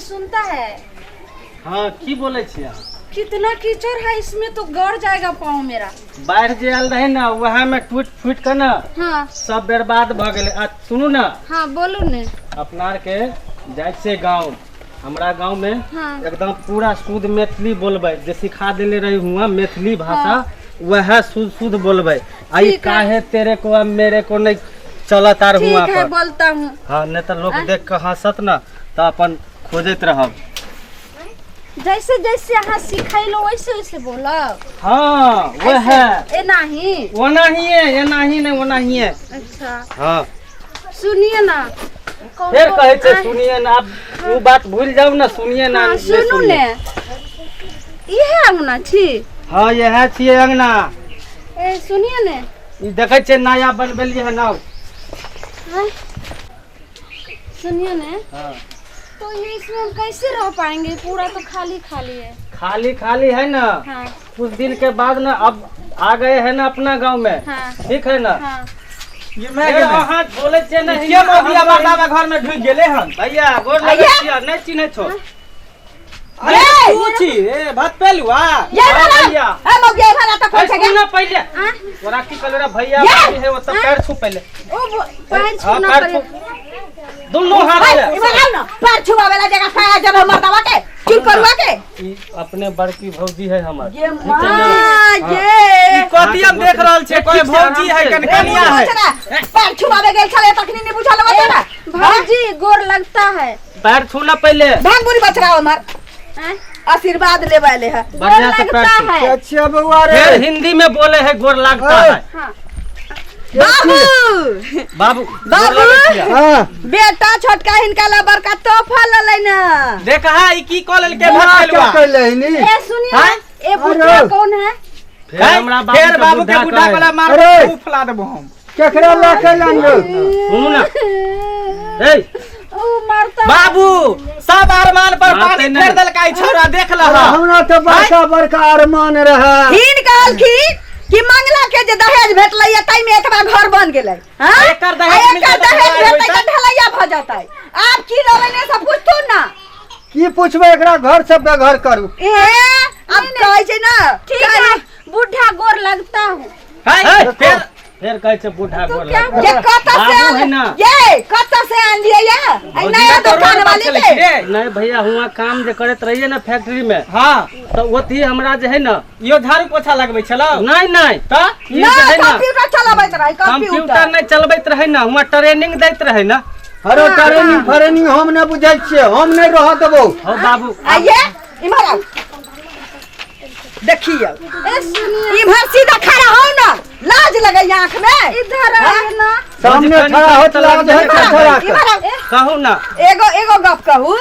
सुनता है। हाँ, की बोले छियै अहाँ? कितना कीचड़ है इसमें, तो गड़ जाएगा पाँव मेरा। बाढ़ि जे आयल रहे ना, वएह में टूट फूट के ना सब बर्बाद भऽ गेलै। आ सुनू ना। हाँ, बोलू ने। अपना आर के जाइ छियै गाँव, हमरा गाँव में एकदम पूरा शुद्ध मैथिली बोलबै, जे सिखा देले रही हुआ मैथिली भाषा, वएह शुद्ध शुद्ध बोलबै। आ ई ठीक है। काहे तेरे को आ मेरे को नहीं चलत आर हुआ ठीक है, पर। बोलता हूँ। हाँ, नहीं तऽ लोग देख के हंसत ना, तऽ अपन खोजैत रहब। जैसे जैसे अहाँ सिखैलो वैसे वैसे बोलब। हाँ, वह है। एनाही? ओनाही है, एनाही नहीं, ओनाही है। अच्छा। हाँ। सुनिए ना। फेर कहै छै सुनिए ना, आब ओ बात भूल जाउ ना, सुनिए ना। हाँ, नहि सुनू सुनिए। ने, इहे अंगना छी? हाँ, इएह छियै अंगना। ए सुनिए ने। ई देखै छियै नया बनबेलियै हन आब। हाँ? सुनिए ने। हाँ। तो ये इसमें हम कैसे रह पाएंगे? पूरा तो खाली खाली है। खाली खाली है ना। कुछ दिन के बाद ना, अब आ गए है ना अपना गांव में। ठीक है ना। ये मैं फेर गेलै। अहाँ बोलै छियै ने। के मौगिया मर्दाबा घर में ढुकि गेलै हन? भैया, गोर लगै छियै, नहि चिन्है छौ? अरे तू छी ए भात पेलुआ। ये हाँ, ना भैया। ए मौगिया इधर आ त ए, खोल सुन के ना पहिले। हाँ? तोरा की कहलो रे भैया? ये! भाभी है ओतऽ, पैर छू पहिले। ओ पैर हाँ, छूना पैर पड़े। छू, दुनू हाथ से। इधर आओ ना, पैर छुआवे ला जगह पाया जब मर्दावा के चुल करुआ के। ई अपने बड़की भौजी है हमर। ये मां ये ई कथी हम देख रहल छियै? कोई ठीक छै, भौजी है आराम से। कनकनिया है। पैर छुआवे गेल छले तखनी नहीं बुझल होत ना। भौजी, गोर लगता है। पैर छू ना पहिले। भाग बुरी बचरा हमर। हैं? आशीर्वाद लेवे ले है। गोर बढ़िया से पैर लगता छू। है। अच्छा बउआ रे। फिर हिंदी में बोले है गोर लगता है। हाँ। बाबू। बाबू। बाबू। गोर लगै छियै। हाँ। बेटा छोटका हिनका ला बड़का तोहफा ललै ना। देख हा, ई की कऽ लेलकै बउआ भात क्या पेलुआ? कैले हनी? ए सुनिए ना, हाँ? ए बुढ़ा अरे। कौन है? फेर हमरा बाबू फेर के बाबू के बुढ़ा बुढ़ा कहै। वाला मार अरे। मुंह फुला देबो हम। केकरा लऽ के एलन यौ? सुनू ना, ए। ओ मारता है। बाबू, सब अरमान पर मारते पानी नहीं। फेर देलकै छौड़ा, देख अरे लह। हमरा तऽ बड़का बड़का अरमान रहै। हिन कहलखिन कि मंगला के जे दहेज भेटलै या ताहि में एतबा घर बन गेलै। हाँ? एकर दहेज आ मिलतै एकर तऽ दहेज ढलाई भेटतै होइतै। तऽ ढलैया भऽ जेतै। आब की लेबै ने सब पूछथुन ना। की पूछबै, एकरा घर से बेघर करू। ए आब कहै छै ना। ठीक है बूढ़ा, गोर लगता हूँ। है, ए, फेर फेर कहै छै बूढ़ा तो गोर क्या लगता। ये कतऽ से बाबू है आन ना। ये कतऽ से आनलियै या एहि नया तो रोड दुकान पर वाली चलै के छी रे। नहीं भैया, हुआ काम जे करैत रहिए ना फैक्ट्री में, हाँ, तऽ ओथी हमरा जे है ना। यो झाड़ू पोछा लगबै छलौ? नहीं नहीं। तऽ ई ना जे है ना, कंप्यूटर चलाबैत रहै। कंप्यूटर कंप्यूटर नहीं चलबैत रहे ना, हुआ ट्रेनिंग दैत रहे ना। अरे ट्रेनिंग फरेनिंग हम नहि बुझै छियै, हम नहि रहऽ देबौ। हो बाबू। आइए इम्हर आउ, देखियौ। ए सुनिए। इम्हर सीधा खड़ा हो ना, लाज लगैया आँख में। इधर आइए ना। सामने कनी खड़ा होत कनी लाज होइ छै इम्हर खड़ा आउ, के। इम्हर आउ। कहू ना। एगो एगो गप कहू,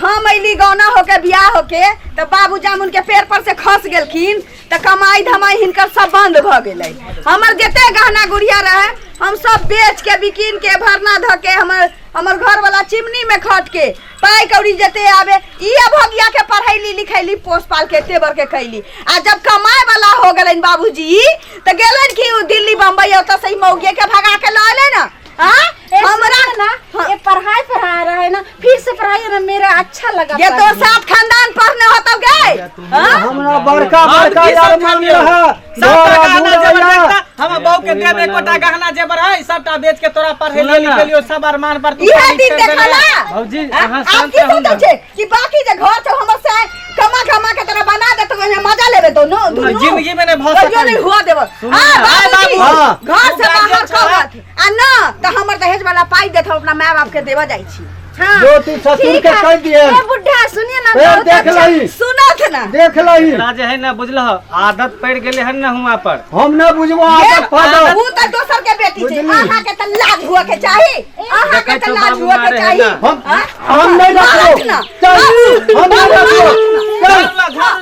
हम अयली गौना होके बियाह होके तऽ बाबू जामुन के पेड़ पर से खस गेलखिन तऽ कमाई धमाई हिनकर सब बंद भऽ गेलै। हमर जते गहना गुड़िया रहे हम सब बेच के बिकिन के भरना धऽ के हमर हमर घर वाला चिमनी में खट के पाई कौड़ी जते आबे ई अभगिया के पढ़ैली लिखैली, पोस पाल के एते बड़ के कैली। आ जब कमाए वाला हो गेलनि बाबूजी तऽ गेलनि कि उ दिल्ली बम्बई, ओतऽ से ई मौगिये के भगा के लऽ एलै ना। हाँ? ए, हमरा सुनिए ना, ये पढ़ाई पढ़ा रहा है ना, फिर से पढ़ाई ना, मेरा अच्छा लगा ये तो पढ़ने। सात खानदान पढ़ने होतो गए। हाँ? हमरा बड़का हम बड़का की सब अरमान खालियो? रहै। सबटा घोड़ा गहना घोड़ा जेवर या। बेचता, हमर बहू के देह में एकोटा गहना जेवर है, सबटा बेच के तोरा पढ़े सुनऽ ना। लिखेलियो, सब अरमान पर तू इहे पानी दिन फेर देले। देखला। भौजी, हाँ? अहाँ आब शांत की रहू ना। सोचै छै कि बाकी जे घर छौ हमर से कमा कमा के तोरा बना देतौ, ओहिमे मजा लेबे दोनों दुनू। जिंदगी में नहीं भऽ कहियो सकल। नहीं हुआ देबो। सुनू आ ना। बाबूजी, हाँ। घर से तू बाहर गार्जियन छह। कहत आ ना तऽ हमर दहेज वाला पाई देत, हम अपना माय बाप के देबऽ जाइ छी। हाँ। जो तू ससुर ठीक के है। कह दिए। ए बुढ़ा सुनिए ना, फेर बहुत देख अच्छा। लही। सुनत ना। देख लही। एकरा जे है ना, बुझलह, आदत पड़ि गेलै हन ना हुआ पर। हम नहि बुझबो आदत फादत। ऊ तऽ दोसर के बेटी छै। बुझली। अहाँ के तऽ लाज हुआ के चाही, अहाँ के देखै तऽ छौ लाज बाबू हुआ के मारे है चाही। ना। हम हाँ? हम नहि मारत रखबो। ना। चल, हम नहि रखबो। चल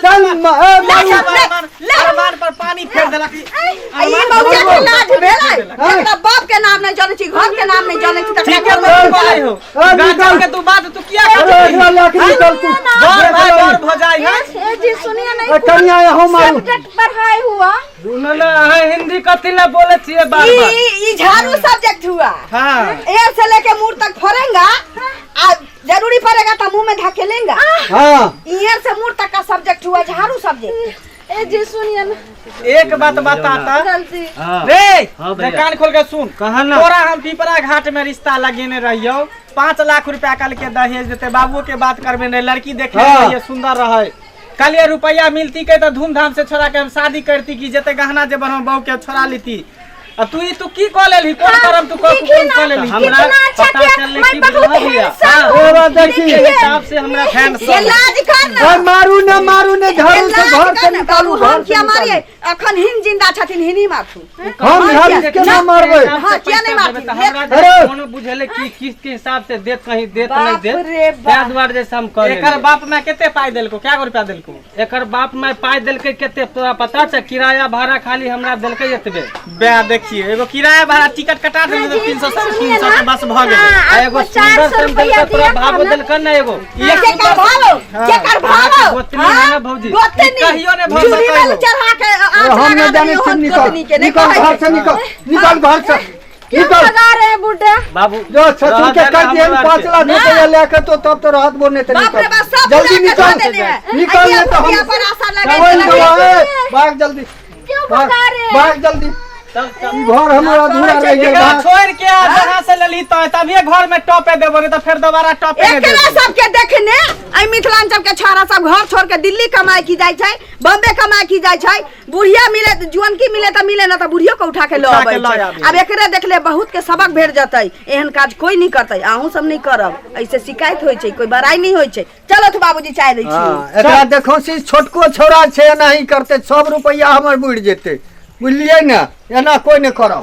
चल ए, मारू। अरमान अरमान पर पानी फेर देलक। आ ई मौजा के लाज भेलै? एकरा बाप के नाम नहि जानै छी, घर के नाम नहि जानै छी, तकरा ठीक है, घर में तू बोलै हो। ए, गार्जियन निकल। के तू बात तू किया अरे करै एकरा लऽ के निकल तू। बड़ देख भाई लही। बड़ भऽ जाइ है। ए जी सुनिए ना, ए, कनिया यहाँ मारू। सब्जेक्ट पढ़ाई हुआ। सुनू ना, अहाँ हिंदी कथी लए बोलै छियै बार ई बार? ई- ई झाड़ू सब्जेक्ट हुआ। हाँ। एड़ से लेके मुड़ तक फरेंगा। आ जरूरी पड़ेगा तो मुंह में धकेलेंगा। हाँ ईयर से मुंह तक का सब्जेक्ट हुआ झाड़ू सब्जेक्ट। ए जी सुनिए ना एक बात बताता गलती। हाँ रे हाँ भैया। कान खोल के सुन। कहा ना। तोरा हम पिपरा घाट में रिश्ता लगेने रहियो, 5 लाख रुपया कल के दहेज देते, बाबू के बात करबे नहीं, लड़की देखे हाँ। रहिए सुंदर रहे, कल ये रुपया मिलती के तो धूमधाम से छोड़ा के हम शादी करती की जते गहना जेबर हम बहू के छोड़ा लेती। अब तू ई तू की कह लेली, कोन करम तू देखिए कोन ना, कह लेली? हमरा कितना अच्छा पता किया, चललै मैं कि बहुत बुझल भैया। handsome हाँ। हूँ। तोरा देखी देखिए। हिसाब से हमरा ये लाज कर ना। ए, मारू ने मारू ने ये झाड़ू से लाज घर कर से ना, निकालू, बाबू, हम घर से क्या मारिए निकालू। अखन हिन जिंदा छथिन हिनी मारथु। हम झाड़ू के ना मारबै। हाँ, किया नहीं मारती? अरे। कोनो बुझेले कि किस्त के हिसाब से देत कहीं देत नहीं बाप देत, रे बाप। तै दुआरे जैसे हम कर एकर बाप में कते पाई देलको, क्या गो रुपया देलको? एकर बाप में पाई देलकै कते तोरा पता छै? किराया भाड़ा खाली हमरा देलकै एतबे। बे देखिए एगो किराया भाड़ा टिकट कटा देलकै जी, 300 सुनिए 350 ना। के बस भ गेलै। हाँ, आ एगो आपको सुंदर 400 सन रुपया देलकै, तोरा दिया भावो था ना। देलकै ना एगो। ये केकर भावो, केकर भावो? गोतनी है ना भौजी। गोतनी। कहियो ने भऽ चूड़ी सकैयो। में चढ़ा के आँच हम लगा न जाने देलियै छी, ओहन निकल गोतनी के, नहीं निकल कहै घर छै। से निकल, निकल घर से क्यों निकल। भगा रहे हैं बूढ़ा? बाबू जो ससुर के कर दिए 5 लाख रुपया लेके तो तब तो राहत बोलने ते बाप रे निकल। बाप, सब जल्दी पूरा कर निकल देने हैं। निकल अइये नहीं तो हम भुजिया पर आशा लगाई चल देलक। जाओ, ए, भाग जल्दी, क्यों भाग भगा रहे हैं? भाग जल्दी, ई घर हमारा अधूरा रह गेल। एकरा भाग। छोड़ के आ जहाँ से लेली तो तभिए घर में टॉपे देबो, नहीं तो फिर दोबारा टॉपे नहीं एकरा देबो। सबके देखने एहि मिथिलांचल के छोरा सब घर छोड़ के दिल्ली कमाए की जाइ छै, बॉम्बे कमाए की जाइ छै, बुढ़िया मिले जुअनकी मिले त मिले ना त बुढ़ियो के उठा के ल उठा के अबै लऽ छै। आबै। आब एकरे देखले बहुत के सबक भेट जतै, एहन काज कोई नहीं करतै, अहूँ सब नहीं करब, ऐसे शिकायत होइ छै, कोई बड़ाई नहीं होइ छै। चलो तो बाबूजी चाय दै छी। हाँ, एकरा देखो सी छोटको छौड़ा छै एनाही करते सब रुपया हमर बुड़ि जेतै, बुझलियै ने? एना कोई नहि करब।